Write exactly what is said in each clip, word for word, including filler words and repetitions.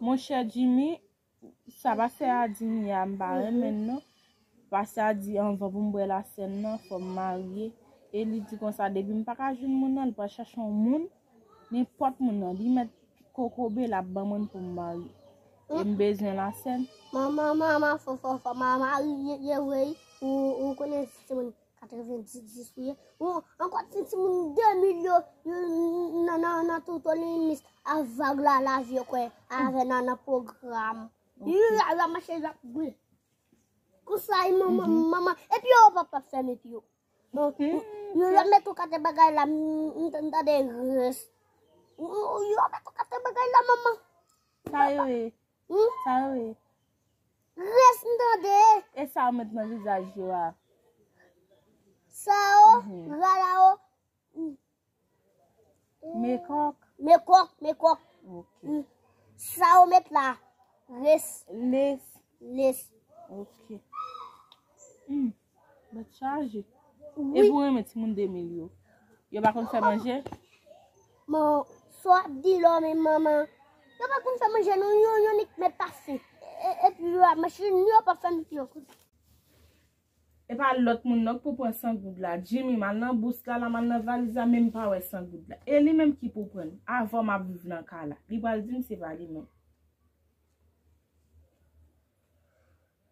Monchè Jimmy, sa pastè a di m yè a, m pa renmen l non. Pastè a di anvan pou m bwè lasèn nan, fò m marye. E li di konsa, depi m pa ka jwenn moun nan, li pral chache yon moun, nenpòt moun nan, li mèt kokobe, l ap ban mwen l pou m marye. E m bezwen lasèn. Manman, manman, fò, fò, fò, manman, ye, ye, vre, ou, ou konnen se moun katrevendis ou ye. Ou ankò ti timoun de mil yo, yo, nan, nan, nan tout Olimis, avag la, lavi yo kwè, avè nan, nan pwogram. Yo, yo, yo mache, yo ap gwe. Konsa, manman, manman. Epi yo p ap, p ap fèmen pye yo. Yo, yo met yon kate bagay la, m, m, m tande res. Yo met yon kate bagay la, manman. Sa yo ye? Hmm? Sa yo ye? Res m tande. E sa yo met nan vizaj yo a? Sa yo, rala yo. Mekòk? Mekòk, mekòk. Ok. Hmm. Sa yo met la. Res. Les. Les. Ok. Hmm. Bèt chaje. Wi. Epi w renmen timoun de mil yo. Yo pa konn fè manje? Bon, sa w ap di la menm manman. Yo pa konn fè manje non, yo, yo nik met pase. E, epi yo ap mache, yo pa fè nou pye ankò. E pa lòt moun non k pou pran san goud la. Jimmy, m al nan bous la, la, m al nan valiz la, men m pa wè san goud la. E li menm ki pou pran l. Avan m ap viv nan kay la. Li pral di m se pa li menm.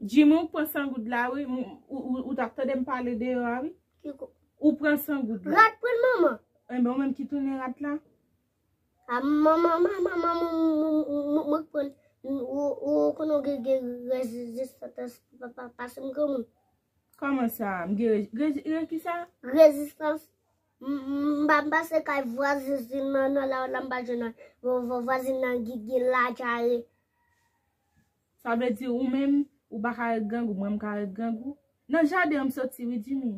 Jimmy, ou pran san goud la, wi. M, ou, ou, ou t ap tande m pale deyò a, wi. Kiko? Ou pran san goud la. Rat pran manman. Enben, ou menm ki tounen rat la. A, manman, manman, manman, mwen, mwen, mwen, mwen pran. Ou, ou konnen w gen, gen rezistans pa, pa, pase m granmoun. Kòman sa? M gen re-, re-, re-, kisa? Rezistans. M, m, m pa, m pase kay vwazin nan, nan la, la, m pa jwenn nan. Vwa-, vwa-, vwazin nan gen, gen ladyare. Sa vle di ou menm, ou pa ka ret grangou, mwen m ka ret grangou. Nan jaden an m soti wi, Jimmy.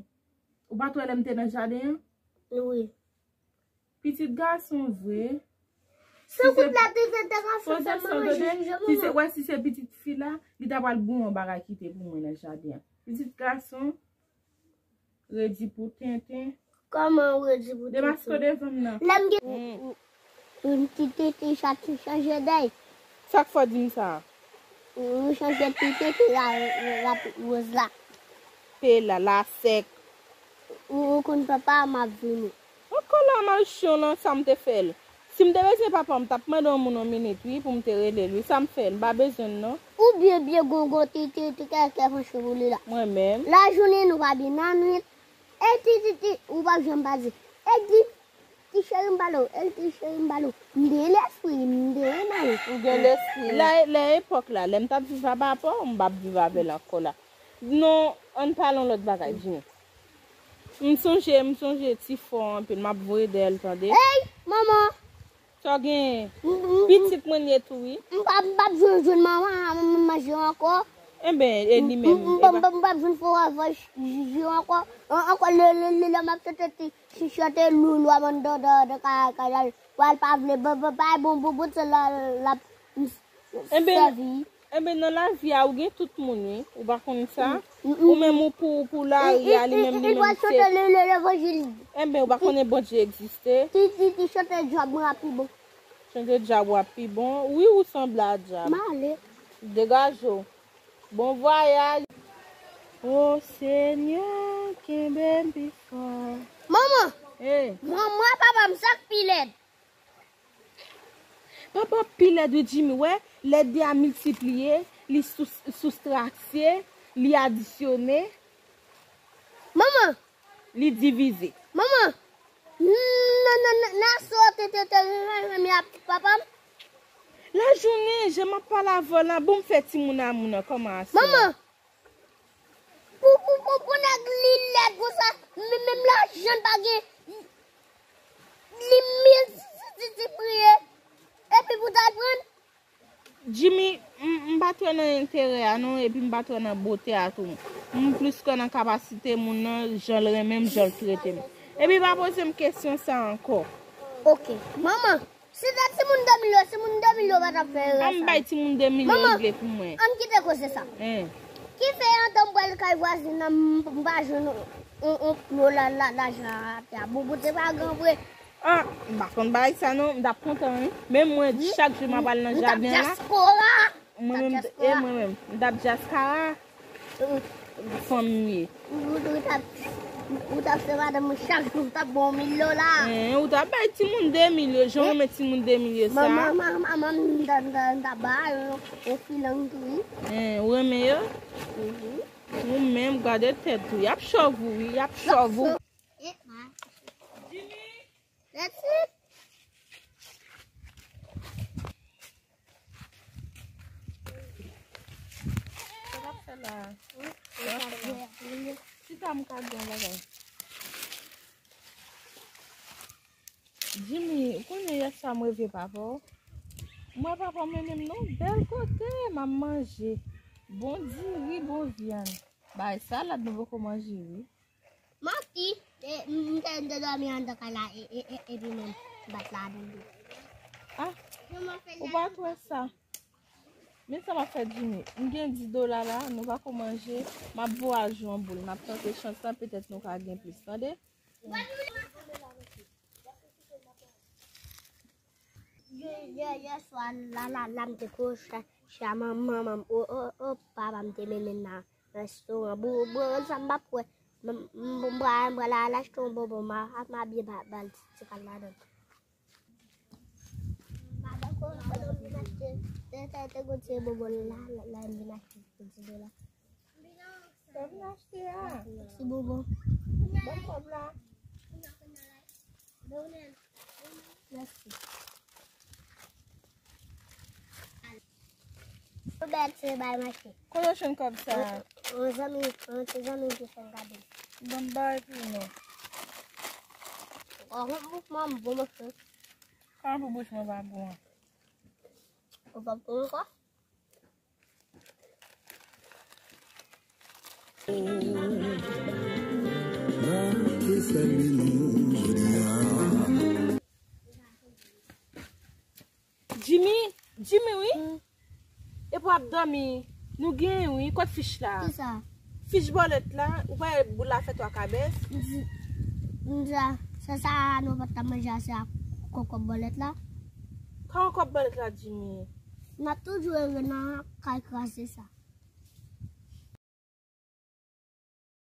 Ou pa t wè lè m te nan jaden an? Wi. Pitit gason vre. Si se, poze son, tande, si se, wè, si se pitit fi la, li ta pral bouyon bagay kite pou mwen nan jaden an. Pitit gason, redi pou tenten. Kòman ou redi pou tenten? Demaske w devan m nan. Lè m gen, ti, ti, ti chat chanje dèy. Sa k fè w di m sa? Ou chanje ti, ti, ti la, la, la, woz la. Pe la, la sèk. Ou, ou konn papa m ap vini. Ankò la, malchon lan, sa m te fè l? Si m te bezwen papa m, m t ap mande yon moun yon minit, wi, pou m te rele l, wi. Sa m fè l? M pa bezwen l, non. Ou byen, byen gongon, ti, ti, ti, kè, kè franchi pou li la. Mwen menm. Lajounen, nou pa byen, lannwit. E ti, ti, ti, ou p ap janm pa di. E di, ti cheri m pale w, e ti cheri m pale w. M gen lespri, m gen mari. Ou gen lespri. Lè, lè epòk la, lè m t ap viv a papa w, m p ap viv avè l ankò la. Non, ann pale yon lòt bagay, Jimmy. M sonje, m sonje ti fò anpil, m ap voye dèyè l tande. Ey, manman! Sa w genyen? M, m, m, pitit mwen ye tou wi. M p ap, m p ap jwenn, jwenn manman, m, m, manje ankò. Enben, e li menm, m, m, e m, pa m p ap jwenn fò avè jiji ankò. An, ankò, lè, lè, lè, lè m ap tete ti, ti chante loulou a bann dan, dan, dan, ka, ka, la, pral pa vle, ba, ba, bay bon, bon, bon, se la, la, m, Enben, sèvi. Enben, nan lavi a, ou gen tout moun, wi. Ou pa konn sa? Mm, mm, mm. Ou menm, ou pou, pou lari a, li menm, li menm, se. Enben, ou pa konnen Bondye egziste? Ti, ti, ti chante djab mwen ap pi bon. Chante djab w ap pi bon. Wi, ou sanble a djab. M ale. Degaje w. Bon vwayaj. O Senyè, kenbe m pi fò. Manman! Hey. Manman, papa m, sa k pi lèd? Papa pi lèd wi Jimmy, wè, lè de a miltipliye, li sous-, soustraksye, li adisyone. Manman! Li divize. Manman! Nan, nan, nan, nan sa w te, te, te renmen a papa m? Lajounen, jan m ap pale avè w la, bon m fè timoun a moun nan kòman aswè? Manman! Pou, pou, pou, pou nèg li lèd konsa, men, menm lajan l pa gen, li miltipliye, epi pou t al pran. Jimmy, m, m pa twò nan enterè a non, epi m pa twò nan bote a tou. M plis kwè nan kapasite moun nan, jan l renmen m, jan l trete m. Epi pa poze m kesyon sa ankò. Ok, manman. Si se timoun de mil yo, timoun de mil yo pa t ap fè erè sa. An m bay timoun de mil yo regle pou mwen. Manman, an n kite koze sa. Hen. Ki fè antan m pral kay vwazin nan, m, m pa jwenn yon, yon, yon plo la, la, lajan atè a. Boubou te pa gran vre. Ah, m pa konn bagay sa non, m t ap kontan wi. Menm mwen, chak jou m ap al nan jaden la. Mwen menm, e mwen menm, m t ap dyaskara. Fanm m ye. Ou t ap, ou t ap se madanm mwen chak jou, ou t ap ba w mil dola. Ou t ap bay timoun de mil yo, jan w renmen timoun de mil yo sa. Manman, manman, manman, m t ap, m t ap, m t ap ba yo yon filang tou wi. Ou renmen yo? Ou menm, gade tèt ou. Y ap chòv ou wi, y ap chòv ou. Jimmy! Mèsi. Sa w ap fè la? Sa w ap fè la? Chita m ka di yon bagay. Jimmy, ou konnen yè swa m reve papa w. M wè papa w mennen m nan bèl kote, m ap manje. Bon diri, bon vyann. Bay salad nou poko manje wi. Manti, m te, m te dòmi anndan kay la, e, e, e, epi mwen bat ladan tou. Ah, ou pa t wè sa? Men sa m ap fè Jimmy. M gen dis dola la, nou pako manje. M ap voye al jwe yon boul. N ap tante chans lan, petèt nou ka gen plis, tande? Yè, yè, yè swa la, la, la, m te kouche, chè a manman, manman, o, o, o, papa m te mennen m nan restoran. Bon, bon, sa m p ap wè. M, m, m, m pral, m pral al achte yon bonbon, m a, m a byen ba, ba l ti, ti kal ladan. Madan ko, madan vin achte, te, te, te gon ti bonbon la, la, la, m vin achte pou dis dola. Sa vin achte a? Ti bonbon. Ban m kòb la. Mèsi. Ou bèl ti bay mache. Kote w jwenn kòb sa a? Yon zanmi, yon ti zanmi ki fè m kado. Ban m bay pou nou. Ou pa konn bouch mwen, m bon mache. Kòman pou bouch mwen pa bon an? Ou pa konn kwa? Jimmy, Jimmy wi. Epi w ap dòmi. Nou genyen wi. Kot fich la? Kisa? Fich bòlèt la. Ou pa wè boul la fè twa kabès? M di, m di sa, sa, sa nou pa t ap manje a, se a kòb bòlèt la. Kòb bòlèt la, Jimmy? N ap toujou rele nan kay kraze sa.